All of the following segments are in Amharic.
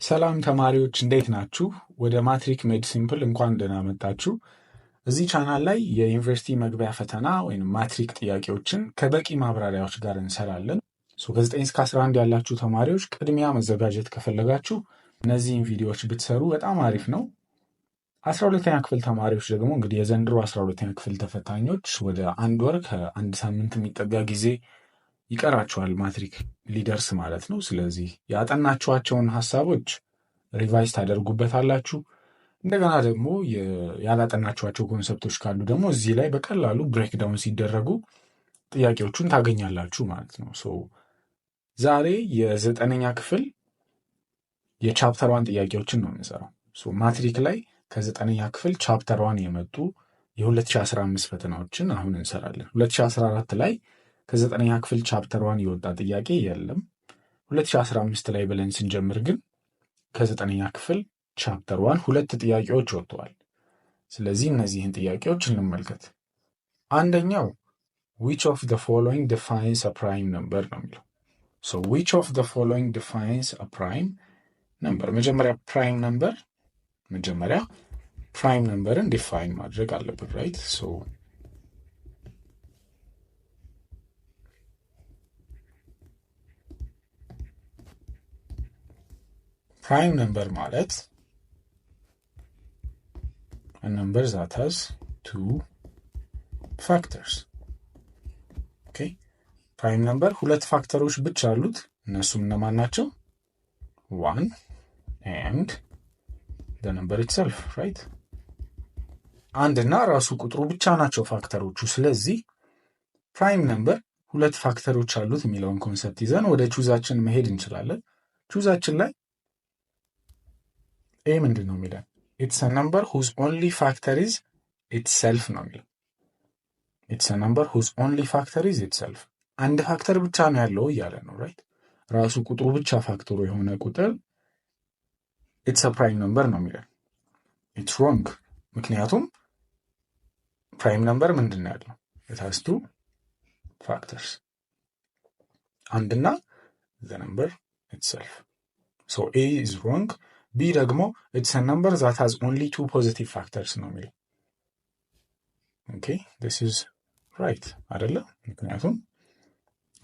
ሰላም ተማሪዎች፣ እንዴት ናችሁ? ወደ Matric Made Simple እንኳን ደህና መጣችሁ። እዚህ ቻናል ላይ የዩኒቨርሲቲ መግቢያ ፈተና ወይም ማትሪክ ጥያቄዎችን ከበቂ ማብራሪያዎች ጋር እንሰራለን። ከ9 እስከ 11 ያላችሁ ተማሪዎች ቅድሚያ መዘጋጀት ከፈለጋችሁ እነዚህን ቪዲዮዎች ብትሰሩ በጣም አሪፍ ነው። 12ኛ ክፍል ተማሪዎች ደግሞ እንግዲህ የዘንድሮ 12ኛ ክፍል ተፈታኞች ወደ አንድ ወር ከአንድ ሳምንት የሚጠጋ ጊዜ ይቀራቸዋል ማትሪክ ሊደርስ ማለት ነው። ስለዚህ ያጠናችኋቸውን ሀሳቦች revise ታደርጉበታላችሁ። እንደገና ደግሞ ያላጠናችኋቸው concept ኦች ካሉ ደግሞ እዚህ ላይ በቀላሉ breakdown ሲደረጉ ጥያቄዎቹን ታገኛላችሁ ማለት ነው። So ዛሬ የዘጠነኛ ክፍል የ chapter 1 ጥያቄዎችን ነው የምንሰራው። So ማትሪክ ላይ ከዘጠነኛ ክፍል chapter 1 የመጡ የ2015 ፈተናዎችን አሁን እንሰራለን። 2014 ላይ ከዘጠነኛ ክፍል chapter 1 የወጣ ጥያቄ የለም። 2015 ላይ ብለን ስንጀምር ግን ከዘጠነኛ ክፍል chapter 1 ሁለት ጥያቄዎች ወጥተዋል። ስለዚህ እነዚህን ጥያቄዎች እንመልከት። አንደኛው which of the following defines a prime number ነው የሚለው። So which of the following defines a prime number? መጀመሪያ prime number ን define ማድረግ አለብን፣ right? So prime number ማለት a number that has two factors. Okay, prime number ሁለት factor ኦች ብቻ አሉት። እነሱም እነማን ናቸው? One and the number itself, right? አንድ እና ራሱ ቁጥሩ ብቻ ናቸው factor ኦቹ። ስለዚህ prime number ሁለት factor ኦች አሉት የሚለውን concept ይዘን ወደ choice ኣችን መሄድ እንችላለን። Choice ኣችን ላይ A ምንድን ነው የሚለን? It's a number whose only factor is itself ነው የሚለው። It's a number whose only factor is itself። አንድ factor ብቻ ነው ያለው እያለ ነው፣ right? ራሱ ቁጥሩ ብቻ factor ኡ የሆነ ቁጥር it's a prime number ነው የሚለን። It's wrong። ምክንያቱም prime number ምንድን ነው ያለው? It has two factors፣ አንድና the number itself። So A is wrong። B ደግሞ it's a number that has only two positive factors ነው የሚለው። Okay, this is right አይደለ? ምክንያቱም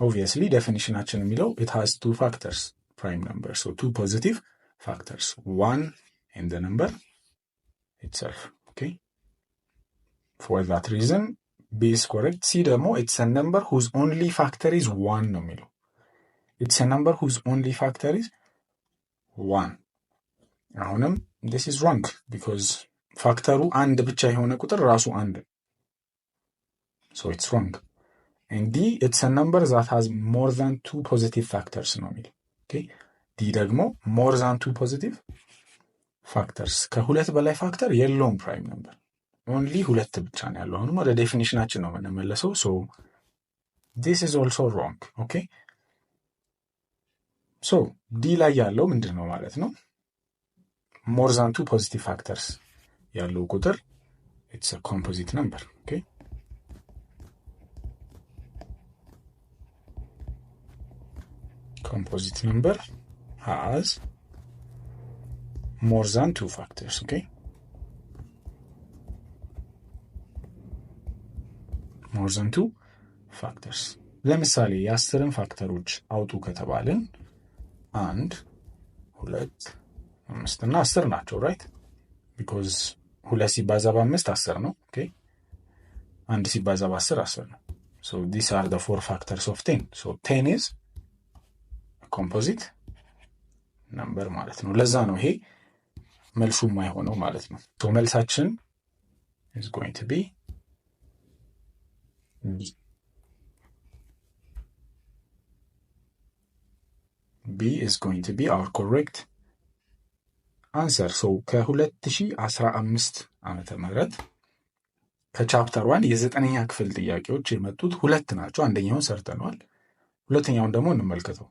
obviously definition ኣችን የሚለው it has two factors, prime number, so two positive factors, one and the number itself። Okay, for that reason B is correct። C ደግሞ it's a number whose only factor is one ነው የሚለው። It's a number whose only factor is one። አሁንም this is wrong because factor ኡ አንድ ብቻ የሆነ ቁጥር ራሱ አንድ፣ so it's wrong። And D, it's a number that has more than two positive factors ነው የሚለው። Okay, D ደግሞ more than two positive factors፣ ከሁለት በላይ factor የለውም prime number፣ only ሁለት ብቻ ነው ያለው። አሁንም ወደ definition ኣችን ነው የምንመለሰው። So this is also wrong። Okay, so D ላይ ያለው ምንድን ነው ማለት ነው? More than two positive factors ያለው ቁጥር it's a composite number። Okay, composite number has more than two factors። Okay, more than two factors። ለምሳሌ የ10ን factor ኦች አውጡ ከተባልን አንድ፣ ሁለት፣ አምስት እና 10 ናቸው፣ right? Because ሁለት ሲባዛ በአምስት 10 ነው። Okay, አንድ ሲባዛ በ10 10 ነው። So these are the four factors of 10። So 10 is composite number ማለት ነው። ለዛ ነው ይሄ መልሱ የማይሆነው ማለት ነው። So መልሳችን is going to be B። B is going to be our correct answer። So ከ2015 ዓመተ ምህረት ከ chapter 1 የዘጠነኛ ክፍል ጥያቄዎች የመጡት ሁለት ናቸው። አንደኛውን ሰርተነዋል። ሁለተኛውን ደግሞ እንመልከተው።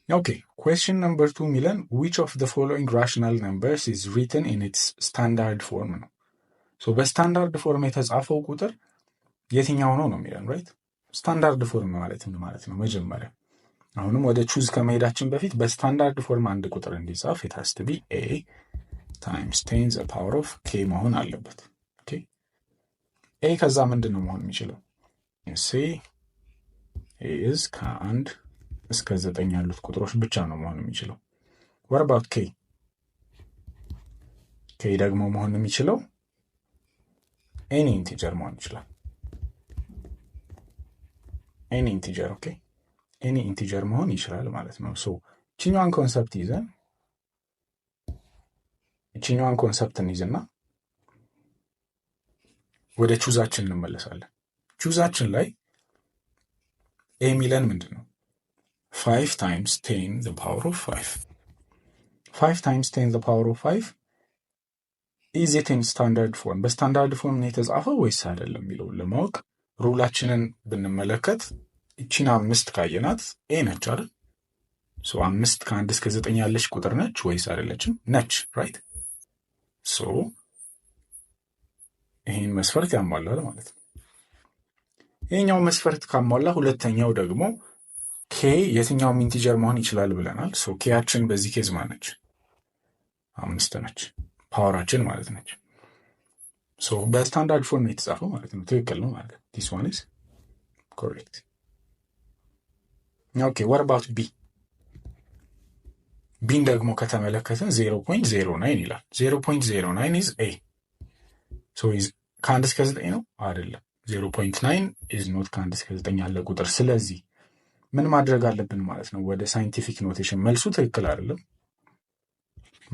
Okay, question number 2 የሚለን which of the following rational numbers is written in its standard form ነው። So በ standard form የተጻፈው ቁጥር የትኛው ነው ነው የሚለን፣ right? Standard form ማለት ምን ማለት ነው? መጀመሪያ አሁንም ወደ choose ከመሄዳችን በፊት በ standard form አንድ ቁጥር እንዲጻፍ it has to be a times 10 the power of k መሆን አለበት። Okay, a ከዛ ምንድን ነው መሆን የሚችለው? C a is ከ1 እስከ 9 ያሉት ቁጥሮች ብቻ ነው መሆን የሚችለው። What about k? K ደግሞ መሆን የሚችለው any integer መሆን ይችላል። Any integer, okay, any integer መሆን ይችላል ማለት ነው። So ይችኛዋን concept እንይዝና ወደ choose ኣችን እንመለሳለን። Choose ኣችን ላይ A የሚለን ምንድን ነው? 5 times 10 the power of 5. 5 times 10 the power of 5, is it in standard form? በ standard form ነው የተጻፈው ወይስ አይደለም የሚለውን ለማወቅ rule ኣችንን ብንመለከት ይቺን አምስት ካየናት a ነች አይደል? So አምስት ከ1 እስከ 9 ያለች ቁጥር ነች ወይስ አይደለችም? ነች፣ right? So ይህን መስፈርት ያሟላል ማለት ነው። ይህኛው መስፈርት ካሟላ ሁለተኛው ደግሞ k የትኛውም integer መሆን ይችላል ብለናል። So k ያችን በዚህ case ማነች? አምስት ነች፣ power ኣችን ማለት ነች። So በ standard form የተጻፈው ማለት ነው። ትክክል ነው ማለት this one is correct። Okay, what about B? B ን ደግሞ ከተመለከትን 0.09 ይላል። 0.09 is a። So ከ1 እስከ 9 ነው አይደለም። 0.9 is not ከ1 እስከ 9 ያለ ቁጥር። ስለዚህ ምን ማድረግ አለብን ማለት ነው? ወደ scientific notation መልሱ ትክክል አይደለም፣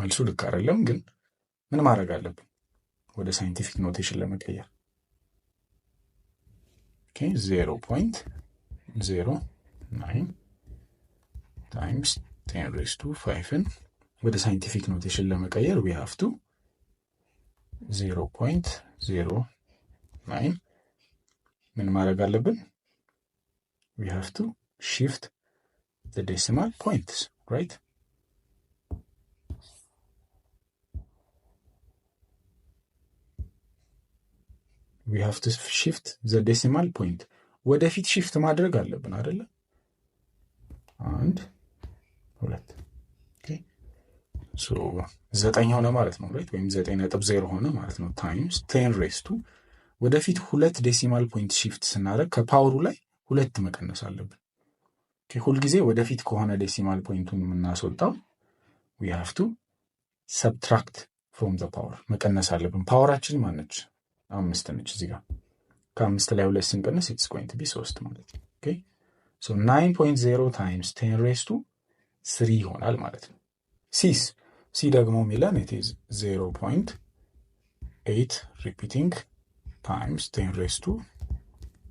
መልሱ ልክ አይደለም። ግን ምን ማድረግ አለብን ወደ scientific notation ለመቀየር? 0.09 times 10 raised to 5 ን ወደ scientific notation ለመቀየር we have to 0.09 ምን ማድረግ አለብን? We have to shift the decimal points, right? We have to shift the decimal point. ወደፊት shift ማድረግ አለብን አይደለ? አንድ ሁለት ዘጠኝ ሆነ ማለት ነው፣ right? ወይም 9.0 ሆነ ማለት ነው። Times 10 raised to ወደፊት ሁለት decimal point shift ስናደርግ ከ power ኡ ላይ ሁለት መቀነስ አለብን። ሁልጊዜ ወደፊት ከሆነ decimal point ኡን የምናስወጣው we have to subtract from the power፣ መቀነስ አለብን። Power ኣችን ማነች? አምስት ነች። እዚህ ጋር ከአምስት ላይ ሁለት ስንቀንስ it's going to be ሶስት ማለት ነው። Okay, so 9.0 times 10 raised to 3 ይሆናል ማለት ነው። C ስ? C ደግሞ የሚለን it is 0.8 repeating times 10 raised to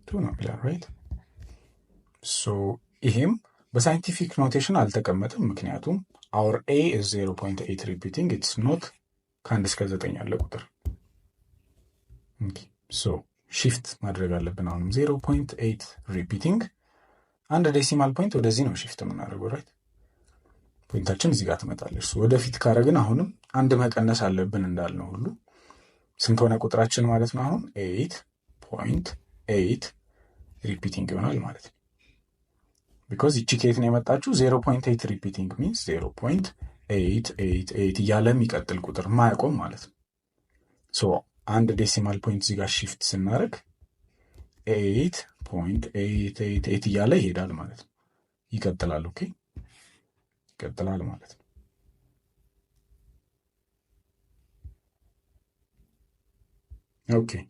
2 ነው የሚለን፣ right? So ይሄም በ scientific notation አልተቀመጠም፣ ምክንያቱም our a is 0.8 repeating, it's not ከ1 እስከ 9 ያለ ቁጥር። So shift ማድረግ አለብን። አሁንም 0.8 repeating አንድ decimal point ወደዚህ ነው shift የምናደርገው፣ right? Point ኣችን እዚህ ጋር ትመጣለች። ወደፊት ካረግን አሁንም አንድ መቀነስ አለብን እንዳልነው ሁሉ ስንት ሆነ ቁጥራችን ማለት ነው? አሁን 8.8 repeating ይሆናል ማለት ነው። Because ይቺ ከየት ነው የመጣችው? 0.8 repeating means 0.888 እያለ የሚቀጥል ቁጥር ማያቆም ማለት ነው። So አንድ decimal point እዚህ ጋር shift ስናደርግ 8.888 እያለ ይሄዳል ማለት ነው። ይቀጥላል። Okay, ይቀጥላል ማለት ነው። Okay,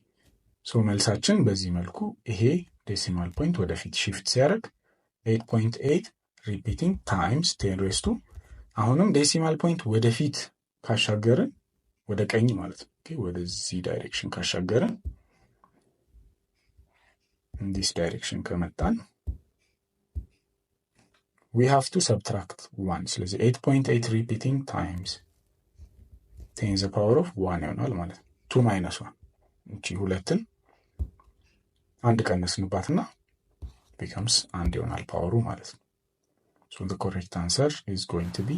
so መልሳችን በዚህ መልኩ ይሄ decimal point ወደፊት shift ሲያደርግ 8.8 repeating times 10 raised to አሁንም decimal point ወደፊት ካሻገርን ወደ ቀኝ ማለት ነው። ወደዚህ direction ካሻገርን፣ this direction ከመጣን we have to subtract one። ስለዚህ 8.8 repeating times 10 the power of 1 ይሆናል ማለት ነው። Two minus one፣ እቺ ሁለትን አንድ ቀነስንባትና becomes አንድ ይሆናል power ኡ ማለት ነው። So the correct answer is going to be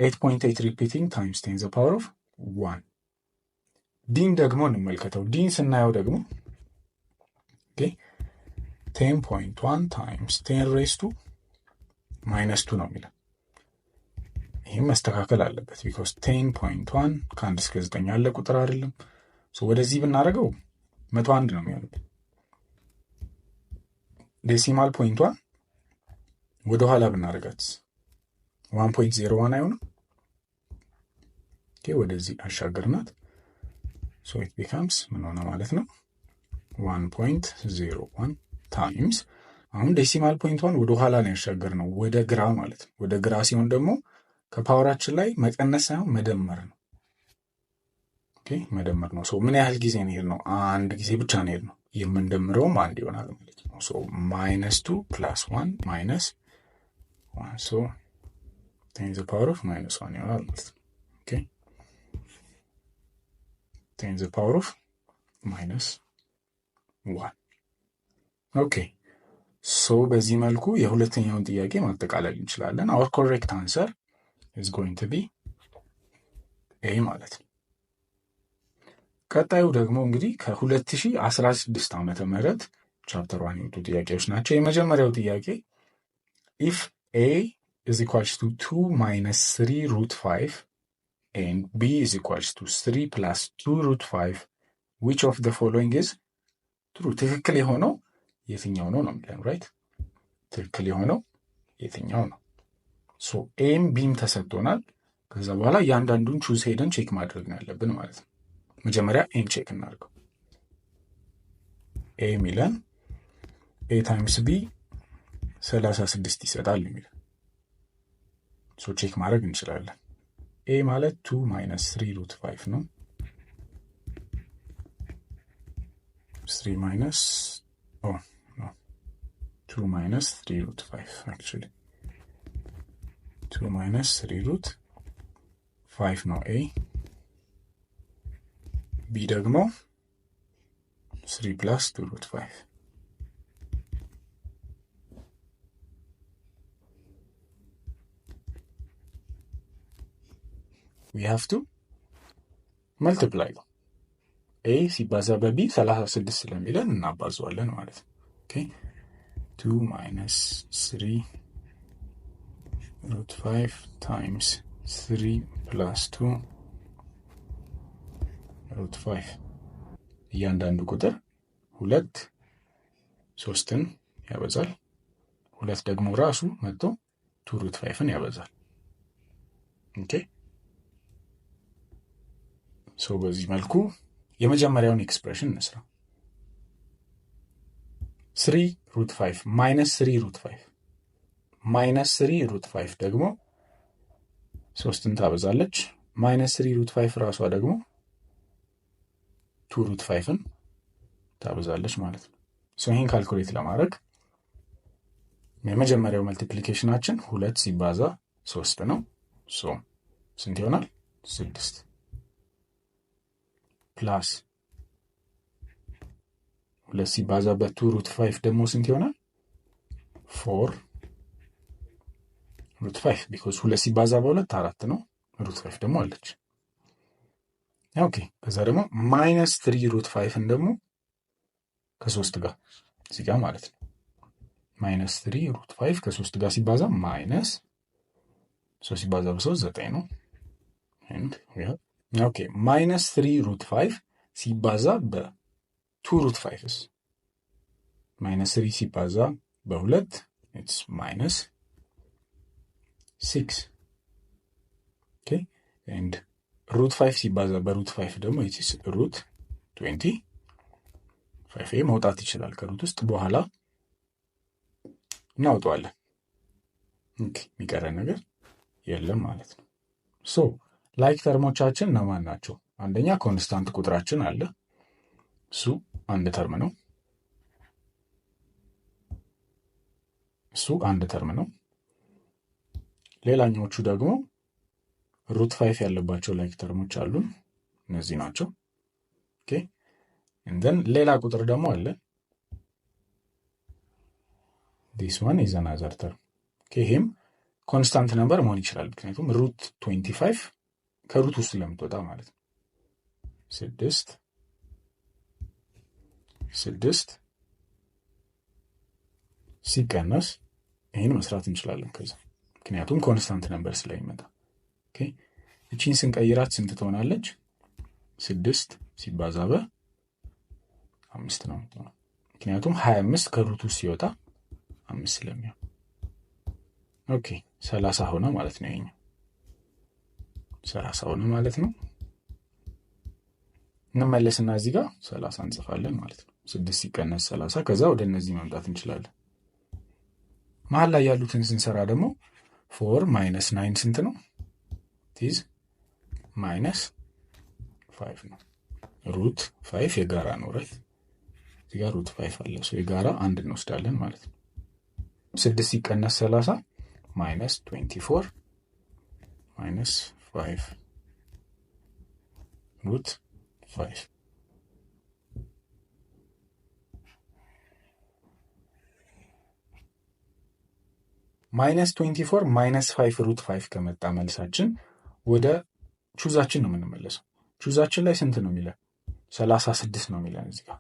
8.8 repeating times 10 the power of 1። D ን ደግሞ እንመልከተው። D ን ስናየው ደግሞ 10.1 times 10 raised to minus 2 ነው የሚለው። ይሄም መስተካከል አለበት because 10.1 ከአንድ እስከ 9 ያለ ቁጥር አይደለም። So ወደዚህ ብናደርገው 101 ነው የሚሆነው። Decimal point ኧን ወደ ኋላ ብናደርጋት 1.01 አይሆንም? Okay, ወደዚህ አሻገርናት። So it becomes ምን ሆነ ማለት ነው? 1.01 times አሁን decimal point ኧን ወደ ኋላ ነው ያሻገርነው፣ ወደ ግራ ማለት ነው። ወደ ግራ ሲሆን ደግሞ ከ power ኣችን ላይ መቀነስ ሳይሆን መደመር ነው። Okay, መደመር ነው። So ምን ያህል ጊዜ ነው የሄድነው? አንድ ጊዜ ብቻ ነው የሄድነው። የምንደምረውም አንድ ይሆናል ማለት ነው። So minus 2 plus 1 minus 1, so 10 the power of minus 1 ይሆናል ማለት ነው። Okay, 10 the power of minus 1። Okay, so በዚህ መልኩ የሁለተኛውን ጥያቄ ማጠቃለል እንችላለን። Our correct answer is going to be A ማለት ነው። ቀጣዩ ደግሞ እንግዲህ ከ2016 ዓመተ ምህረት chapter 1 የወጡ ጥያቄዎች ናቸው። የመጀመሪያው ጥያቄ if A is equals to 2 minus 3 root 5 and B is equals to 3 plus 2 root 5, which of the following is true? ትክክል የሆነው የትኛው ነው ነው የሚለን፣ right? ትክክል የሆነው የትኛው ነው? So A ም B ም ተሰጥቶናል። ከዛ በኋላ እያንዳንዱን choose ሄደን check ማድረግ ነው ያለብን ማለት ነው። መጀመሪያ A ን check እናድርገው። A የሚለን A times B 36 ይሰጣል የሚለን፣ so check ማድረግ እንችላለን። A ማለት 2 minus 3 root 5 ነው። 3 minus, oh no, 2 minus 3 root 5, actually 2 minus 3 root 5 ነው A። B ደግሞ 3 plus 2 root 5። We have to multiply ነው። A ሲባዛ በ B 36 ስለሚለን እናባዘዋለን ማለት ነው። Okay, 2 minus 3 root 5 times 3 plus 2 root 5። እያንዳንዱ ቁጥር ሁለት ሶስትን ያበዛል። ሁለት ደግሞ ራሱ መጥቶ 2 root 5ን ያበዛል። Okay, so በዚህ መልኩ የመጀመሪያውን expression እንስራ። 3 root 5 minus 3 root 5፣ minus 3 root 5 ደግሞ ሶስትን ታበዛለች። Minus 3 root 5 ራሷ ደግሞ 2 root 5ን ታበዛለች ማለት ነው። So ይህን calculate ለማድረግ የመጀመሪያው multiplication ኣችን ሁለት ሲባዛ ሶስት ነው። So ስንት ይሆናል? ስድስት plus ሁለት ሲባዛ በ 2 root 5 ደግሞ ስንት ይሆናል? 4 root 5, because ሁለት ሲባዛ በሁለት አራት ነው። Root 5 ደግሞ አለች። Okay, ከዛ ደግሞ minus 3 root 5ን ደግሞ ከሶስት ጋር እዚህ ጋር ማለት ነው። Minus 3 root 5 ከሶስት ጋር ሲባዛ minus ሶስት ሲባዛ በሶስት ዘጠኝ ነው። Okay, minus 3 root 5 ሲባዛ በ 2 root 5ስ? Minus 3 ሲባዛ በሁለት it's minus 6። Okay, and root 5 ሲባዛ በ root 5 ደግሞ it's root 25። ይሄ መውጣት ይችላል ከ root ውስጥ፣ በኋላ እናውጠዋለን። Okay, የሚቀረን ነገር የለም ማለት ነው። So like term ኦቻችን እነማን ናቸው? አንደኛ constant ቁጥራችን አለ። እሱ አንድ term ነው። እሱ አንድ term ነው። ሌላኛዎቹ ደግሞ root 5 ያለባቸው like term ኦች አሉን። እነዚህ ናቸው። Okay, and then ሌላ ቁጥር ደግሞ አለ። This one is another term። Okay, ይሄም constant number መሆን ይችላል። ምክንያቱም root 25 ከ root ውስጥ ስለምትወጣ ማለት ነው። ስድስት ስድስት ሲቀነስ ይሄን መስራት እንችላለን ከዛ ምክንያቱም constant number ስለሚመጣ። Okay እቺን ስንቀይራት ስንት ትሆናለች? 6 ሲባዛ በ5 ነው የምትሆነው። ምክንያቱም 25 ከ root ኡ ሲወጣ 5 ስለሚሆን። Okay 30 ሆነ ማለት ነው። ይሄኛው 30 ሆነ ማለት ነው። እንመለስና እዚህ ጋር 30 እንጽፋለን ማለት ነው። 6 ሲቀነስ 30 ከዛ ወደ እነዚህ መምጣት እንችላለን። መሀል ላይ ያሉትን ስንሰራ ደግሞ 4 minus 9 ስንት ነው? It is minus 5 ነው። Root 5 የጋራ ነው right? እዚህ ጋር root 5 አለ። So የጋራ አንድ እንወስዳለን ማለት ነው። 6 ሲቀነስ 30 minus 24 minus 5 root 5። Minus 24 minus 5 root 5 ከመጣ መልሳችን ወደ choice ኣችን ነው የምንመለሰው። Choice ኣችን ላይ ስንት ነው የሚለን? 36 ነው የሚለን እዚህ ጋር።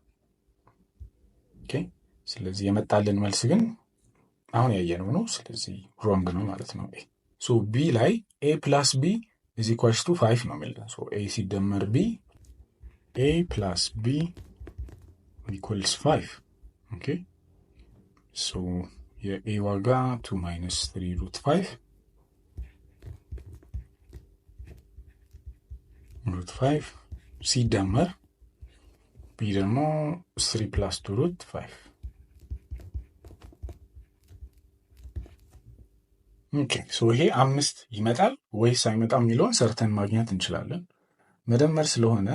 Okay ስለዚህ የመጣልን መልስ ግን አሁን ያየነው ነው። ስለዚህ wrong ነው ማለት ነው። A so B ላይ A plus B is equals to 5 ነው የሚለን። So A ሲደመር B A plus B equals 5። Okay so የ A ዋጋ 2 minus 3 root 5 root 5 ሲደመር B ደግሞ 3 plus 2 root 5። Okay so ይሄ 5 ይመጣል ወይስ አይመጣም የሚለውን ሰርተን ማግኘት እንችላለን። መደመር ስለሆነ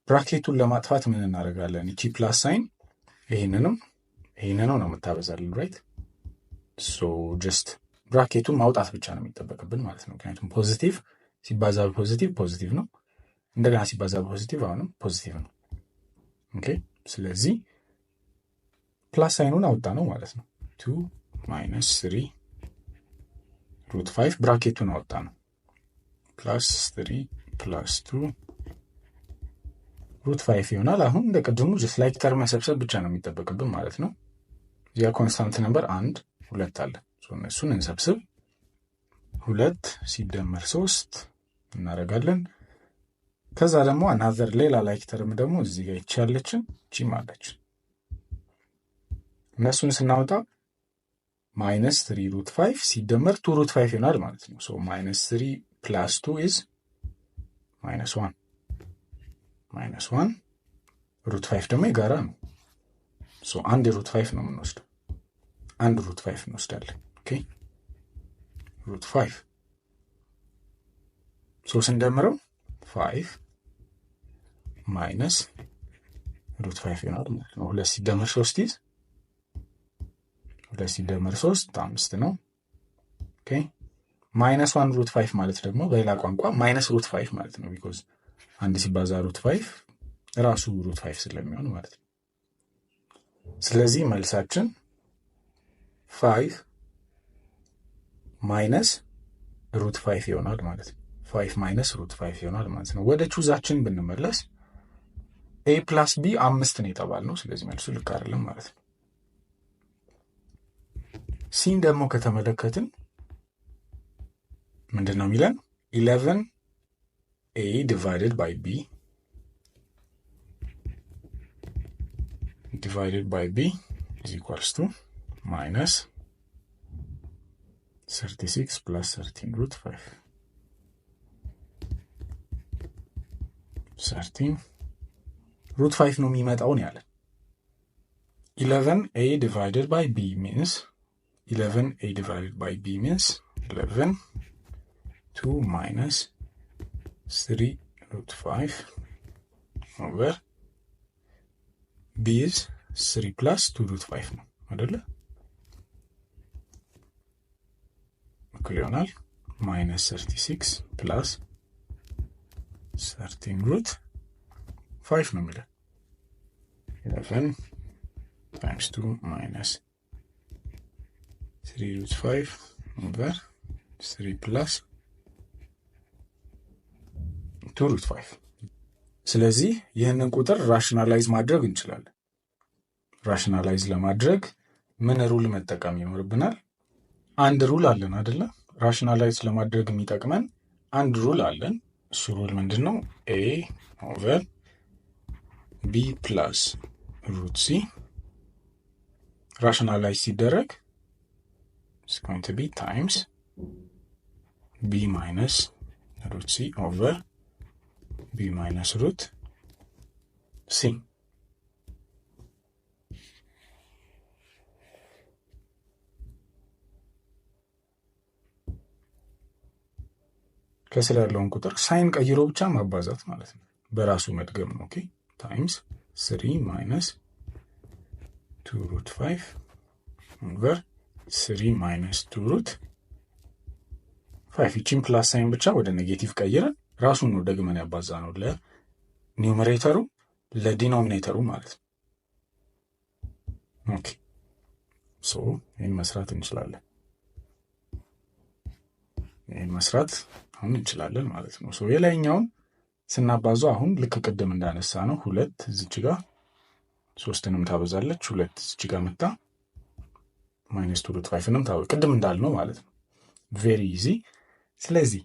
bracket ኡን ለማጥፋት ምን እናደርጋለን? እቺ plus sign ይሄንንም ይሄንንም ነው የምታበዛልን right? So just bracket ኡን ማውጣት ብቻ ነው የሚጠበቅብን ማለት ነው። ምክንያቱም positive ሲባዛ በ positive positive ነው፣ እንደገና ሲባዛ በ positive አሁንም positive ነው። Okay ስለዚህ plus sign ኡን አወጣ ነው ማለት ነው። 2 minus 3 root 5 bracket ኡን አወጣ ነው plus 3 plus 2 root 5 ይሆናል። አሁን እንደ ቅድሙ just like term መሰብሰብ ብቻ ነው የሚጠበቅብን ማለት ነው። እዚያ constant number 1 2 አለ። So እነሱን እንሰብስብ። 2 ሲደመር 3 እናደርጋለን። ከዛ ደግሞ another ሌላ like term ደግሞ እዚህ ጋር ይቺ ያለችን እቺም አለች። እነሱን ስናወጣ minus 3 root 5 ሲደመር 2 root 5 ይሆናል ማለት ነው። So minus 3 plus 2 is minus 1 minus 1 root 5 ደግሞ የጋራ ነው። So አንድ root 5 ነው የምንወስደው። አንድ root 5 እንወስዳለን። Okay root 5 so ስንደምረው 5 minus root 5 ይሆናል ማለት ነው። 2 ሲደመር 3 is 2 ሲደመር 3 5 ነው። Okay minus 1 root 5 ማለት ደግሞ በሌላ ቋንቋ minus root 5 ማለት ነው። Because አንድ ሲባዛ root 5 ራሱ root 5 ስለሚሆን ማለት ነው። ስለዚህ መልሳችን 5 minus root 5 ይሆናል ማለት ነው። 5 minus root 5 ይሆናል ማለት ነው። ወደ choice ኣችን ብንመለስ A plus B 5 ነው የተባልነው። ስለዚህ መልሱ ልክ አይደለም ማለት ነው። C ን ደግሞ ከተመለከትን ምንድነው የሚለን? 11 A divided by B divided by B is equals to minus 36 plus 13 root 5 13 root 5 ነው የሚመጣው ነው ያለን። 11 A divided by B means 11 A divided by B means 11 2 minus 3 root 5 over B is 3 plus 2 root 5 ነው አይደለ? እኩል ይሆናል minus 36 plus 13 root 5 ነው የሚለው። 11 times 2 minus 3 root 5 over 3 plus 2 root 5። ስለዚህ ይህንን ቁጥር rationalize ማድረግ እንችላለን። Rationalize ለማድረግ ምን rule መጠቀም ይኖርብናል? አንድ rule አለን አይደለ? Rationalize ለማድረግ የሚጠቅመን አንድ rule አለን። እሱ rule ምንድነው? A over B plus root C rationalize ሲደረግ is going to be times B minus root C over B minus root C. ከስር ያለውን ቁጥር sign ቀይሮ ብቻ ማባዛት ማለት ነው። በራሱ መድገም ነው። Okay, times 3 minus 2 root 5 over 3 minus 2 root 5። ይቺን plus sign ብቻ ወደ negative ቀይረን ራሱን ነው ደግመን ያባዛ ነው ለኒውመሬተሩ ለዲኖሚኔተሩ ማለት ነው። Okay, so ይሄን መስራት እንችላለን። ይሄን መስራት አሁን እንችላለን ማለት ነው። So የላይኛውን ስናባዛው አሁን ልክ ቅድም እንዳነሳ ነው 2 እዚች ጋር 3ንም ታበዛለች፣ 2 እዚች ጋር መጣ minus 2 root 5ንም ታበዛ ቅድም እንዳልነው ማለት ነው። Very easy። ስለዚህ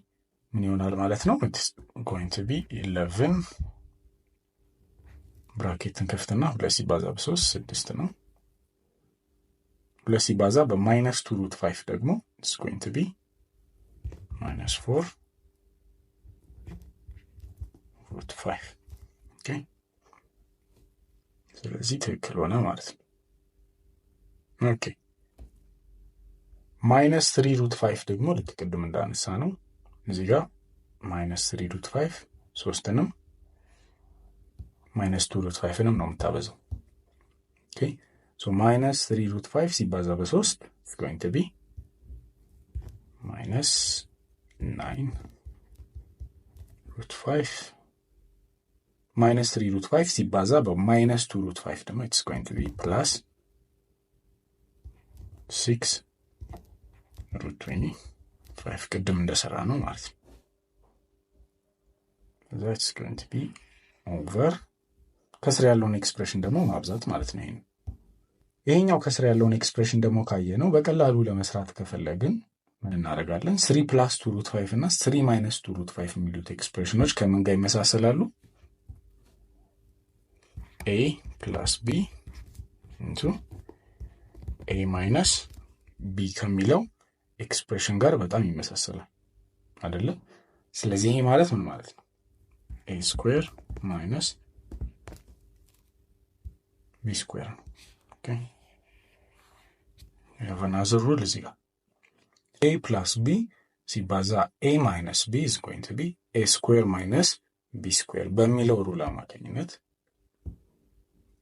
ምን ይሆናል ማለት ነው? It's going to be 11 bracket ን ከፍትና 2 ሲባዛ በ3 6 ነው። 2 ሲባዛ በ minus 2 root 5 ደግሞ it's going to be minus 4 root 5። Okay, ስለዚህ ትክክል ሆነ ማለት ነው። Okay, minus 3 root 5 ደግሞ ልክ ቅድም እንዳነሳ ነው እዚህ ጋር minus 3 root 5 3ንም minus 2 root 5ንም ነው የምታበዛው። Okay, so minus 3 root 5 ሲባዛ በ3 it's going to be minus 9 root 5 minus 3 root 5 ሲባዛ በ minus 2 root 5 ደግሞ it's going to be plus 6 root 25 ቅድም እንደሰራ ነው ማለት ነው። That's going to be over ከስር ያለውን expression ደግሞ ማብዛት ማለት ነው። ይሄኛው ከስር ያለውን expression ደግሞ ካየነው በቀላሉ ለመስራት ከፈለግን ምን እናደርጋለን? 3 plus 2 root 5 እና 3 minus 2 root 5 የሚሉት expression ኦች ከምን ጋር ይመሳሰላሉ? A plus B into A minus B ከሚለው expression ጋር በጣም ይመሳሰላል አይደለ? ስለዚህ ይሄ ማለት ምን ማለት ነው? A square minus B square ነው። Okay, we have another rule እዚህ ጋር A plus B ሲባዛ A minus B is going to be A square minus B square በሚለው rule አማካኝነት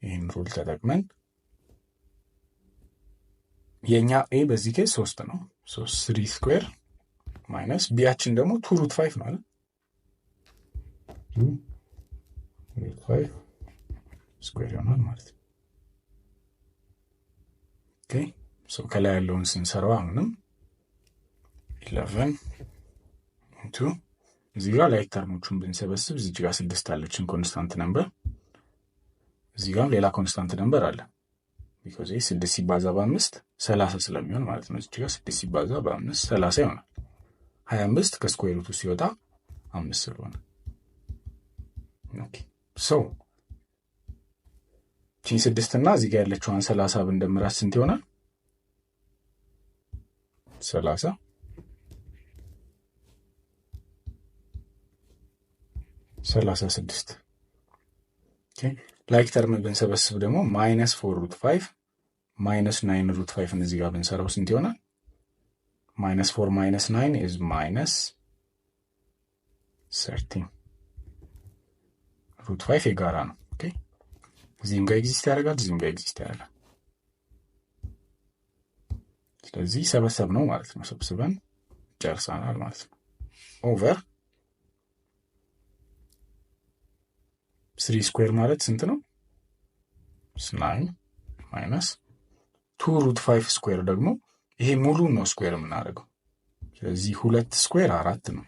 ይህን rule ተጠቅመን የኛ A በዚህ case 3 ነው። So 3 square minus B ያችን ደግሞ 2 root 5 ነው አይደል? 2 root 5 square ይሆናል ማለት ነው። Okay, so ከላይ ያለውን ስንሰራው አሁንም 11 into እዚህ ጋር like term ኦቹን ብንሰበስብ እዚህ ጋር 6 አለችን constant number፣ እዚህ ጋርም ሌላ constant number አለ። Because ይሄ 6 ሲባዛ በ5 30 ስለሚሆን ማለት ነው። እዚህ ጋር 6 ሲባዛ በ5 30 ይሆናል። 25 ከ square root ኡ ሲወጣ 5 ስለሆነ okay, so እቺን 6 እና እዚህ ጋር ያለችዋን 30 ብንደምራት ስንት ይሆናል? 30 36። Okay, like term ብንሰበስብ ደግሞ minus 4 root 5 minus 9 root 5 እዚህ ጋር ብንሰራው ስንት ይሆናል? Minus 4 minus 9 is minus 13። Root 5 የጋራ ነው። Okay, እዚህም ጋር exist ያደርጋል፣ እዚህም ጋር exist ያደርጋል። ስለዚህ ሰበሰብ ነው ማለት ነው። ሰብስበን ጨርሰናል ማለት ነው። Over 3 square ማለት ስንት ነው? 9 minus 2 root 5 square ደግሞ ይሄ ሙሉ ነው square የምናደርገው። ስለዚህ 2 square 4 ነው።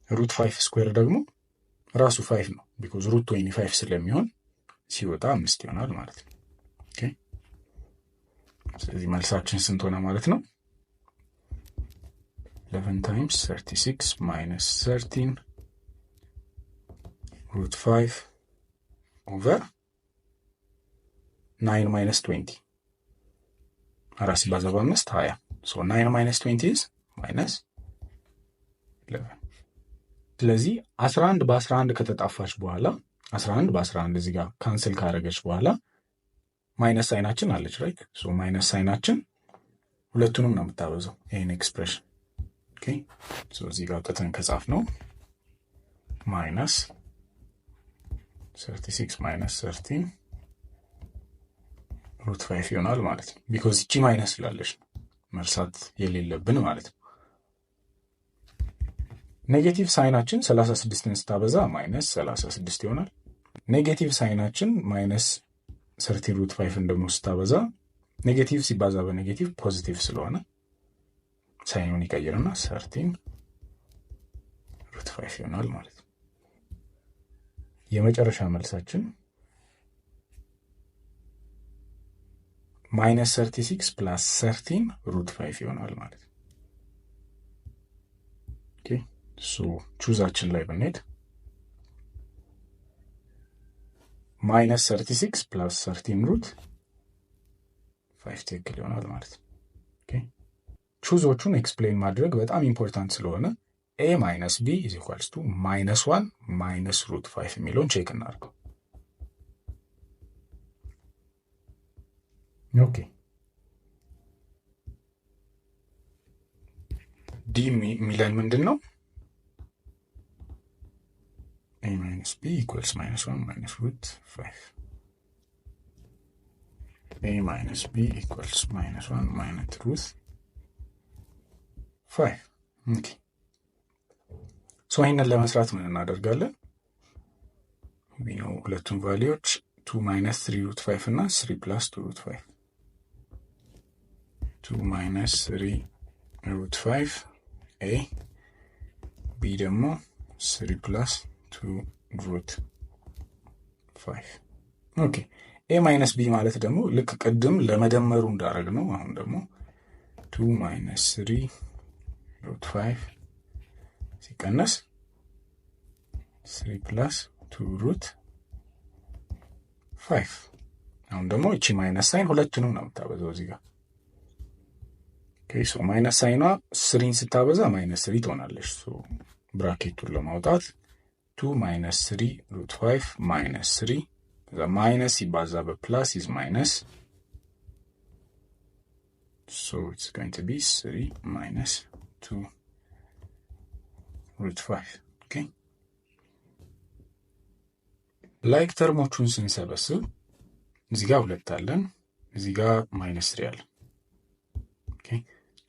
Root 5 square ደግሞ ራሱ 5 ነው because root 25 ስለሚሆን ሲወጣ 5 ይሆናል ማለት ነው። Okay, ስለዚህ መልሳችን ስንት ሆነ ማለት ነው? 11 times 36 minus 13 root 5 over 9 minus 20. 4 ሲባዛ በ5 20. So 9 minus 20 is minus 11. ስለዚህ 11 በ11 ከተጣፋች በኋላ፣ 11 በ11 እዚህ ጋር cancel ካረገች በኋላ minus sign ኣችን አለች፣ right? So minus sign ኣችን ሁለቱንም ነው የምታበዛው ይሄን expression። Okay, so እዚህ ጋር አውጥተን ከጻፍነው minus 36 minus 13 root 5 ይሆናል ማለት ነው። Because እቺ minus ስላለች ነው፣ መርሳት የሌለብን ማለት ነው። Negative sign ኣችን 36ን ስታበዛ minus 36 ይሆናል። Negative sign ኣችን minus 13 root 5ን ደግሞ ስታበዛ negative ሲባዛ በ negative positive ስለሆነ sign ኡን ይቀይርና 13 root 5 ይሆናል ማለት ነው። የመጨረሻ መልሳችን minus 36 plus 13 root 5 ይሆናል ማለት ነው። Okay, so choice ኣችን ላይ ብንሄድ minus 36 plus 13 root 5 ትክክል ይሆናል ማለት ነው። Okay, choice ኦቹን explain ማድረግ በጣም important ስለሆነ A minus B is equals to minus 1 minus root 5 የሚለውን check እናድርገው። Okay, D የሚለን ምንድን ነው? A minus B equals minus 1 minus root 5. A minus B equals minus 1 minus root 5. Okay, so ይህንን ለመስራት ምን እናደርጋለን? ሁለቱም value ዎች 2 minus 3 root 5 እና 3 plus 2 root 5. 2 minus 3 root 5 A፣ B ደግሞ 3 plus 2 root 5. Okay, A minus B ማለት ደግሞ ልክ ቅድም ለመደመሩ እንዳደረግ ነው። አሁን ደግሞ 2 minus 3 root 5 ሲቀነስ 3 plus 2 root 5። አሁን ደግሞ እቺ minus sign ሁለቱንም ነው የምታበዛው እዚህ ጋር። Okay, so minus sign ኗ 3ን ስታበዛ minus 3 ትሆናለች። So bracket ኡን ለማውጣት 2 minus 3 root 5 minus 3፣ ከዛ minus ሲባዛ በ plus is minus, so it's going to be 3 minus 2 root 5. Okay, like term ኦቹን ስንሰበስብ እዚህ ጋር ሁለት አለን፣ እዚህ ጋር minus 3 አለን። Okay,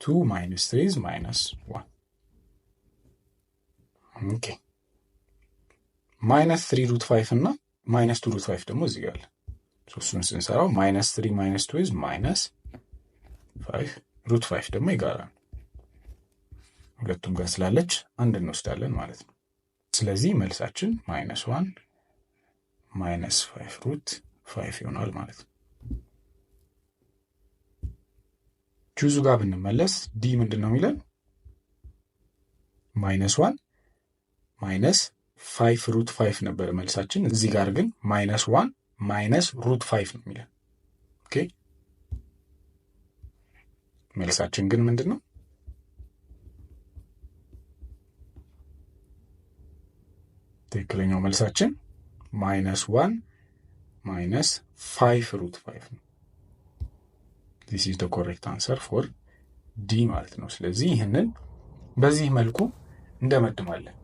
2 minus 3 is minus 1. Okay, minus 3 root 5 እና minus 2 root 5 ደግሞ እዚህ ጋር አለ። እሱን ስንሰራው minus 3 minus 2 is minus 5፣ root 5 ደግሞ የጋራ ነው። ሁለቱም ጋር ስላለች አንድ እንወስዳለን ማለት ነው። ስለዚህ መልሳችን minus 1 minus 5 root 5 ይሆናል ማለት ነው። ቹዙ ጋር ብንመለስ D ምንድን ነው የሚለን? Minus 1 minus 5 root 5 ነበር መልሳችን። እዚህ ጋር ግን minus 1 minus root 5 ነው የሚለን። Okay, መልሳችን ግን ምንድን ነው? ትክክለኛው መልሳችን minus 1 minus 5 root 5 ነው። This is the correct answer for D ማለት ነው። ስለዚህ ይህንን በዚህ መልኩ እንደመድማለን።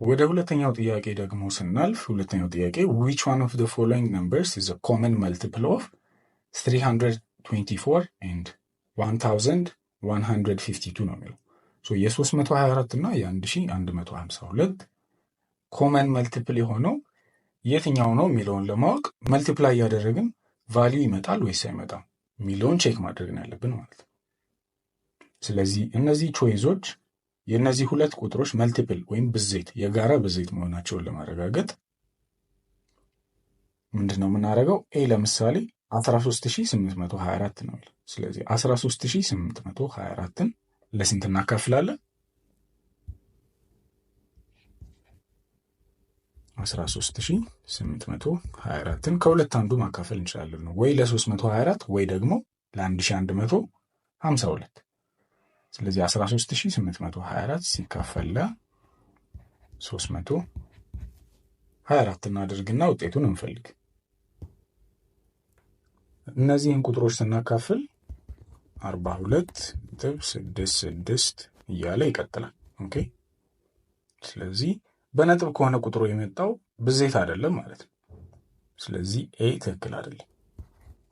ወደ ሁለተኛው ጥያቄ ደግሞ ስናልፍ ሁለተኛው ጥያቄ which one of the following numbers is a common multiple of 324 and 1152 ነው የሚለው። የ324 እና የ1152 common multiple የሆነው የትኛው ነው የሚለውን ለማወቅ multiply እያደረግን value ይመጣል ወይስ አይመጣም የሚለውን check ማድረግ ነው ያለብን ማለት ነው። ስለዚህ እነዚህ ቾይዞች የእነዚህ ሁለት ቁጥሮች multiple ወይም ብዜት፣ የጋራ ብዜት መሆናቸውን ለማረጋገጥ ምንድነው የምናደርገው? A ለምሳሌ 13824 ነው። ስለዚህ 13824ን ለስንት እናካፍላለን? 13824ን ከሁለት አንዱ ማካፈል እንችላለን ነው፣ ወይ ለ324 ወይ ደግሞ ለ1152። ስለዚህ 13824 ሲካፈል ለ324 እናደርግና ውጤቱን እንፈልግ። እነዚህን ቁጥሮች ስናካፍል 42.66 እያለ ይቀጥላል። Okay፣ ስለዚህ በነጥብ ከሆነ ቁጥሩ የመጣው ብዜት አይደለም ማለት ነው። ስለዚህ A ትክክል አይደለም።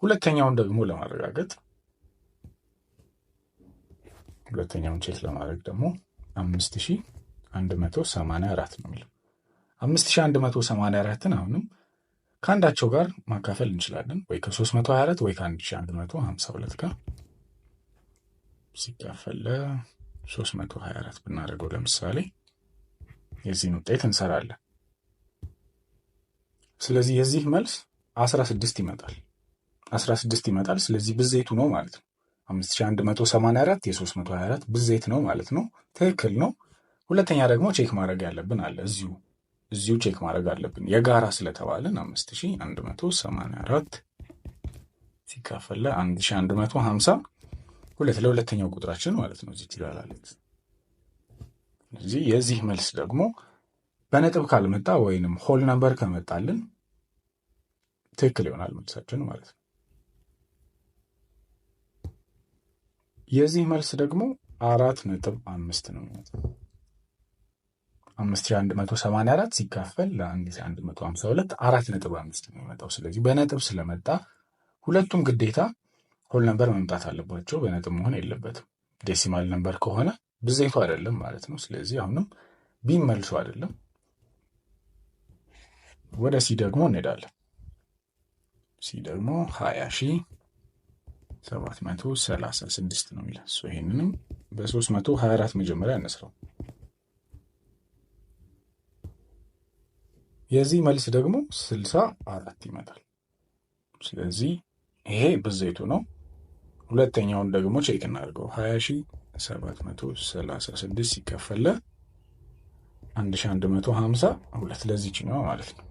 ሁለተኛውን ደግሞ ለማረጋገጥ ሁለተኛውን check ለማድረግ ደግሞ 5184 ነው የሚለው። 5184ን አሁንም ከአንዳቸው ጋር ማካፈል እንችላለን፣ ወይ ከ324 ወይ ከ1152 ጋር ሲካፈል ለ324 ብናደርገው ለምሳሌ የዚህን ውጤት እንሰራለን። ስለዚህ የዚህ መልስ 16 ይመጣል። 16 ይመጣል። ስለዚህ ብዜቱ ነው ማለት ነው። 5184 የ324 ብዜት ነው ማለት ነው። ትክክል ነው። ሁለተኛ ደግሞ check ማድረግ ያለብን አለ። እዚሁ check ማድረግ አለብን። የጋራ ስለተባለን 5184 ሲካፈል ለ1152 ለሁለተኛው ቁጥራችን ማለት ነው። እዚህ ጋር አለች። ስለዚህ የዚህ መልስ ደግሞ በነጥብ ካልመጣ ወይንም whole number ከመጣልን ትክክል ይሆናል መልሳችን ማለት ነው። የዚህ መልስ ደግሞ 4.5 ነው የሚመጣው። 5184 ሲካፈል ለ1152 4.5 ነው የሚመጣው። ስለዚህ በነጥብ ስለመጣ ሁለቱም ግዴታ whole number መምጣት አለባቸው። በነጥብ መሆን የለበትም። Decimal number ከሆነ ብዜቱ አይደለም ማለት ነው። ስለዚህ አሁንም B መልሱ አይደለም። ወደ C ደግሞ እንሄዳለን። C ደግሞ 20736 ነው የሚለው። ይሄንንም በ324 መጀመሪያ እንስራው። የዚህ መልስ ደግሞ 64 ይመጣል። ስለዚህ ይሄ ብዜቱ ነው። ሁለተኛውን ደግሞ check እናድርገው። 20736 ሲከፈል 1152 ለዚች ነው ማለት ነው።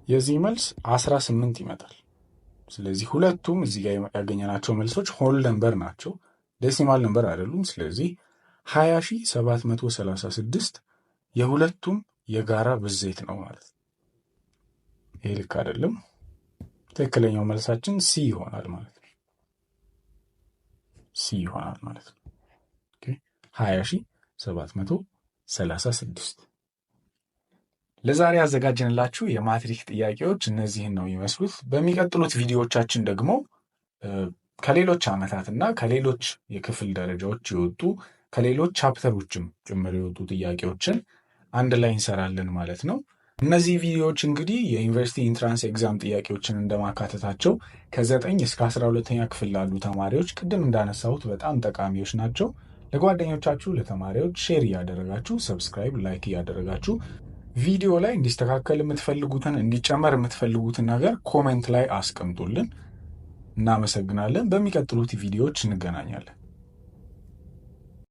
የዚህ መልስ 18 ይመጣል። ስለዚህ ሁለቱም እዚህ ጋር ያገኘናቸው መልሶች whole number ናቸው፣ decimal number አይደሉም። ስለዚህ 20736 የሁለቱም የጋራ ብዜት ነው ማለት ነው። ይሄ ልክ አይደለም። ትክክለኛው መልሳችን C ይሆናል ማለት ነው። C ይሆናል ማለት ነው። Okay 20736። ለዛሬ ያዘጋጀንላችሁ የማትሪክ ጥያቄዎች እነዚህን ነው የሚመስሉት። በሚቀጥሉት ቪዲዮዎቻችን ደግሞ ከሌሎች ዓመታትና ከሌሎች የክፍል ደረጃዎች የወጡ ከሌሎች chapter ኦችም ጭምር የወጡ ጥያቄዎችን አንድ ላይ እንሰራለን ማለት ነው። እነዚህ ቪዲዮዎች እንግዲህ የዩኒቨርሲቲ entrance exam ጥያቄዎችን እንደማካተታቸው ከ9 እስከ 12ኛ ክፍል ላሉ ተማሪዎች ቅድም እንዳነሳሁት በጣም ጠቃሚዎች ናቸው። ለጓደኞቻችሁ ለተማሪዎች share እያደረጋችሁ subscribe፣ like እያደረጋችሁ ቪዲዮ ላይ እንዲስተካከል የምትፈልጉትን እንዲጨመር የምትፈልጉትን ነገር comment ላይ አስቀምጡልን። እናመሰግናለን። በሚቀጥሉት ቪዲዮዎች እንገናኛለን።